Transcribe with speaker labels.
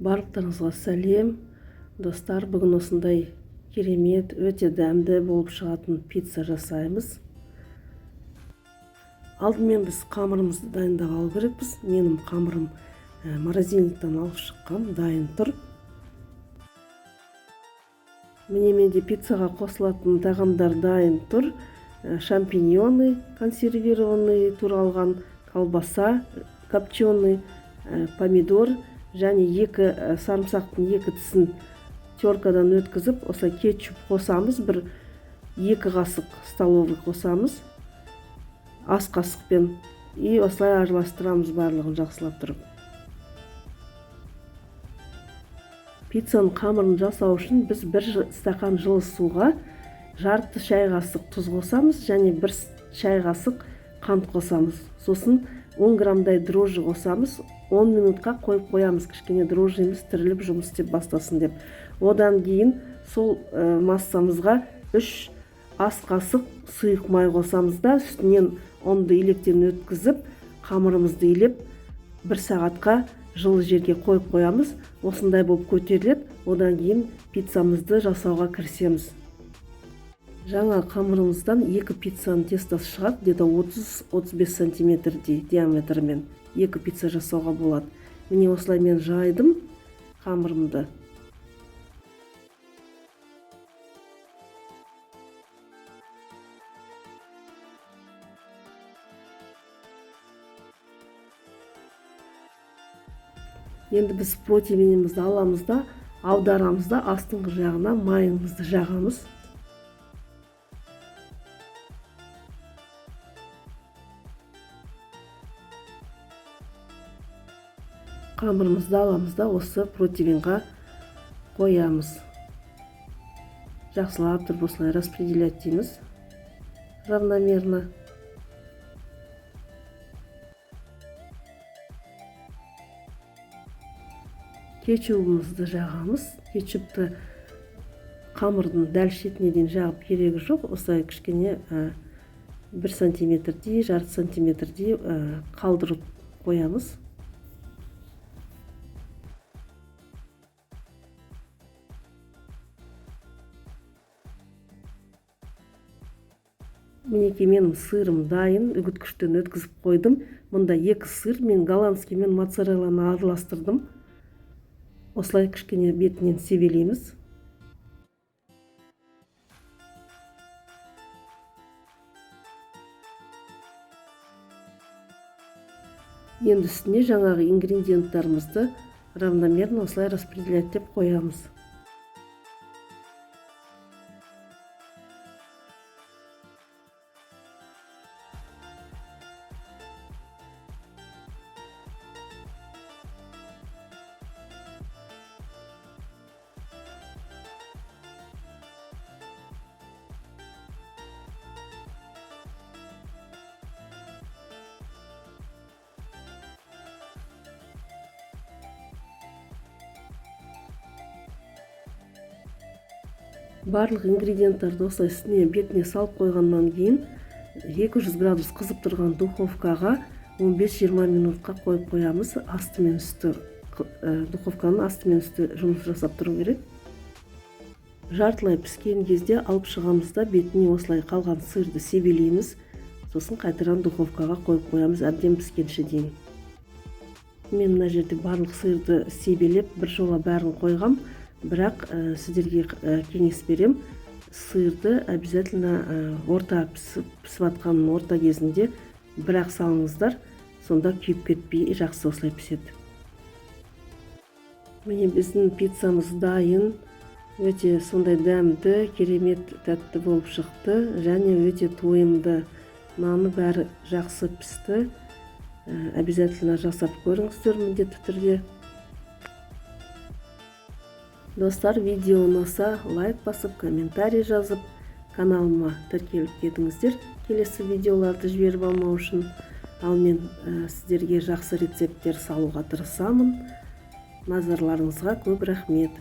Speaker 1: Барлықтарыңызға сәлем, достар. Бүгін осындай керемет, өте дәмді болып шығатын пицца жасаймыз. Алдымен біз қамырымызды дайындап алу керекпіз. Менің қамырым морозильниктен алып шыққам, дайын тұр. Міне, менде пиццаға қосылатын тағамдар дайын тұр. Шампиньоны консервированный туралған, колбаса копченый, помидор және екі сарымсақтың екі тісін теркадан өткізіп, осылай кетчуп қосамыз. Бір екі қасық столовый қосамыз ас қасықпен, и осылай араластырамыз барлығын жақсылап тұрып. Пиццаның қамырын жасау үшін біз бір стақан жылы суға жарты шай қасық тұз қосамыз және бір шай қасық қант қосамыз. Сосын 10 граммдай дрожжи қосамыз. 10 минутқа қойып қоямыз, кішкене дрожжиміз тіріліп, жұмыс істеп бастасын деп. Одан кейін сол массамызға 3 ас қасық сұйық май қосамыз да, үстінен ұнды електен өткізіп, қамырымызды илеп, бір сағатқа жылы жерге қойып қоямыз. Осындай болып көтеріледі. Одан кейін пиццамызды жасауға кірісеміз. Жаңа қамырымыздан екі пиццаның тестосы шығады, где-то 30-35 сантиметрдей диаметрмен екі пицца жасауға болады. Міне, осылай мен жайдым қамырымды. Енді біз противенімізді аламыз да, аударамыз да, астыңғы жағына майымызды жағамыз. Қамырымызды аламыз да, осы противенға қоямыз. Жақсылап тұрып осылай распределять дейміз равномерно. Кетчубымызды жағамыз. Кетчупты қамырдың дәл шетіне дейін жағып керегі жоқ, осылай кішкене 1 сантиметрдей, жарты сантиметрдей қалдырып қоямыз. Мінекей, менің сырым дайын, үгіткіштен өткізіп қойдым. Мұнда екі сыр, мен голландский мен моцарелланы араластырдым. Осылай кішкене бетінен себелейміз. Енді үстіне жаңағы ингредиенттарымызды равномерно осылай распределять деп қоямыз. Барлық ингредиенттарды осылай үстіне, бетіне салып қойғаннан кейін 200 градус қызып тұрған духовкаға 15-20 минутқа қойып қоямыз. Асты мен үсті, духовканың асты мен үсті жұмыс жасап тұру керек. Жартылай піскен кезде алып шығамыз да, бетіне осылай қалған сырды себелейміз. Сосын қайтадан духовкаға қойып қоямыз әбден піскенше дейін. Мен мына жерде барлық сырды себелеп, бір жола бәрін қойғам, бірақ сіздерге кеңес берем: сырды обязательно орта пісіп жатқанның орта кезінде бірақ салыңыздар, сонда күйіп кетпей, жақсы осылай піседі. Міне, біздің пиццамыз дайын. Өте сондай дәмді, керемет тәтті болып шықты және өте тойымды. Наны бәрі жақсы пісті. Обязательно жасап көріңіздер міндетті түрде. Достар, видео ұнаса, лайк басып, комментарий жазып, каналыма тіркеліп кетіңіздер келесі видеоларды жіберіп алмау үшін. Ал мен сіздерге жақсы рецепттер салуға тырысамын. Назарларыңызға көп рахмет.